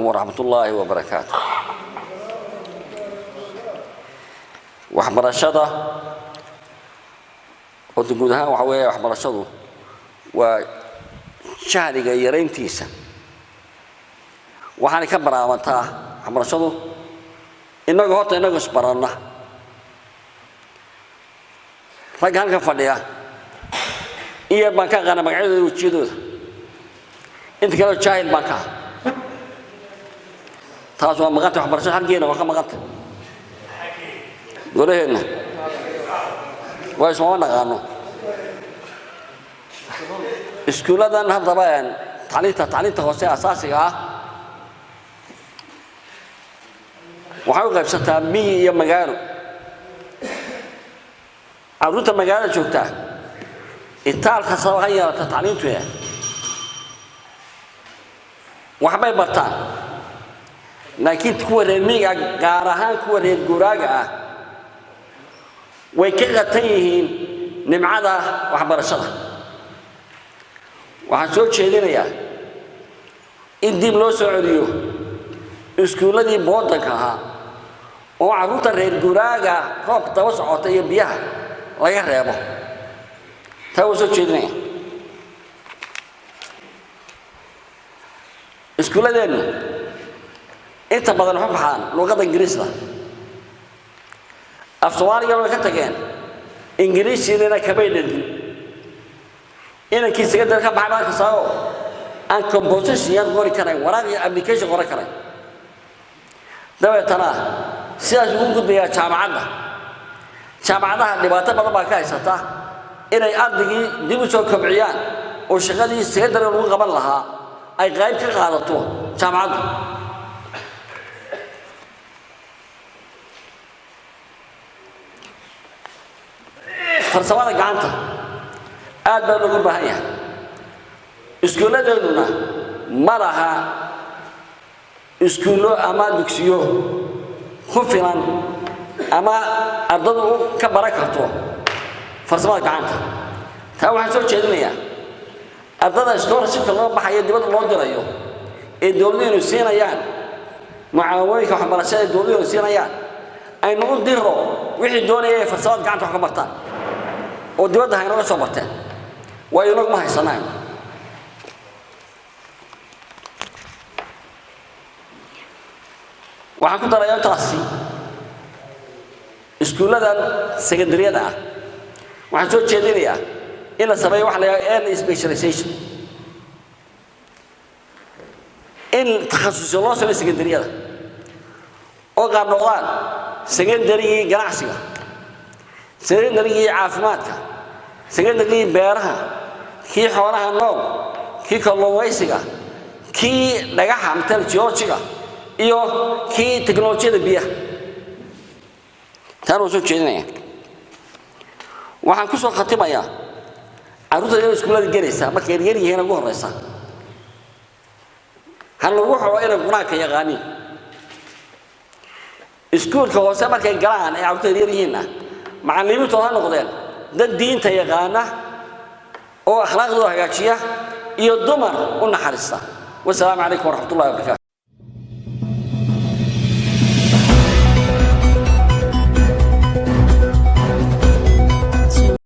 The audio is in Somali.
Waraxmat ullaahi wabarakaatu. Waxbarashada horta guud ahaan waxa weeye, waxbarashadu waa jahliga yarayntiisa. Waxaanay ka baraabantaa waxbarashadu innagu horta innagu isbaranna. Ragga halkan fadhiya in yar baan ka aqaana magacyadooda, wejiyadooda, inta kaleo jaahil baan ka ah. Taas waa maqanta waxbarashada xaggeena, waa ka maqanta golaheenna, waa ismama naqaano. Iskuulladan haddaba tacliinta hoose asaasiga ah waxay u qaybsataa miyi iyo magaalo. Carruurta magaalada joogtaa itaal kastaba ha yeelata tacliintuya, waxbay bartaan, laakiin kuwa reer miyiga, gaar ahaan kuwa reer guuraaga ah, way ka qatan yihiin nimcada waxbarashada. Waxaan soo jeedinayaa in dib loo soo celiyo iskuulladii boodinka ahaa oo carruurta reer guuraaga roobka daba socota iyo biyaha laga reebo. Taa waa soo jeedinaya. Iskuulladeennu inta badan waxu baxaan luuqadda Ingiriisda, af Soomaaligana way ka tageen, Ingiriisiidana kamay dhergin. Inankii secondary ka baxay baan kastaao aan composition yar qori karayn, waraaq iyo application qoran karayn, dabeetana sidaas ugu gudbayaa jaamacadda. Jaamacadaha dhibaato badan baa ka haysata inay ardaygii dib u soo kobciyaan oo shaqadii secondary lagu qaban lahaa ay qayb ka qaadato jaamacaddu. Farsamada gacanta aad baa loogu baahan yahay. Iskuulladeennuna ma laha iskuullo ama dugsiyo ku filan ama ardadu u ka baran karto farsamada gacanta. Taa waxaan soo jeedinayaa ardada scholarshipka loo baxayo, dibadda loo dirayo ee dowladuhinu siinayaan, mucaawooyinka waxbarashada ee dowladuhinu siinayaan, aynu u diro wixii doonaya inay farsamada gacanta wax ka bartaan oo dibadda ha inooga soo barteen, waayo inagu ma haysanayno. Waxaan ku darayaa intaasi iskuulladan secondaryada ah waxaan soo jeedinayaa in la sameeyo waxa la yidhaha early specialization, in takhasusyo loo sameeyo secondaryada oo qaar noqdaan secondarygii ganacsiga, secondarygii caafimaadka, secondarygii beeraha, kii xoolaha nool, kii kalluumaysiga, kii dhagaxa matal geologiga iyo kii teknolojiyada biyaha. Taan waan soo jeedinaya. Waxaan ku soo khatimayaa carruurta iyadoo iskuullada gelaysa markay yaryar yihiin ugu horreysa ha lagu xoro inay qur-aanka yaqaaniin. Iskuulka hoose markay galaan ee carruurta yaryar yihiinna, macallimiintooda ha noqdeen dad diinta yaqaana oo akhlaaqdooda hagaajiya iyo dumar u naxariista. Wasalaamu calaykum waraxmat ullahi wabarakaatu.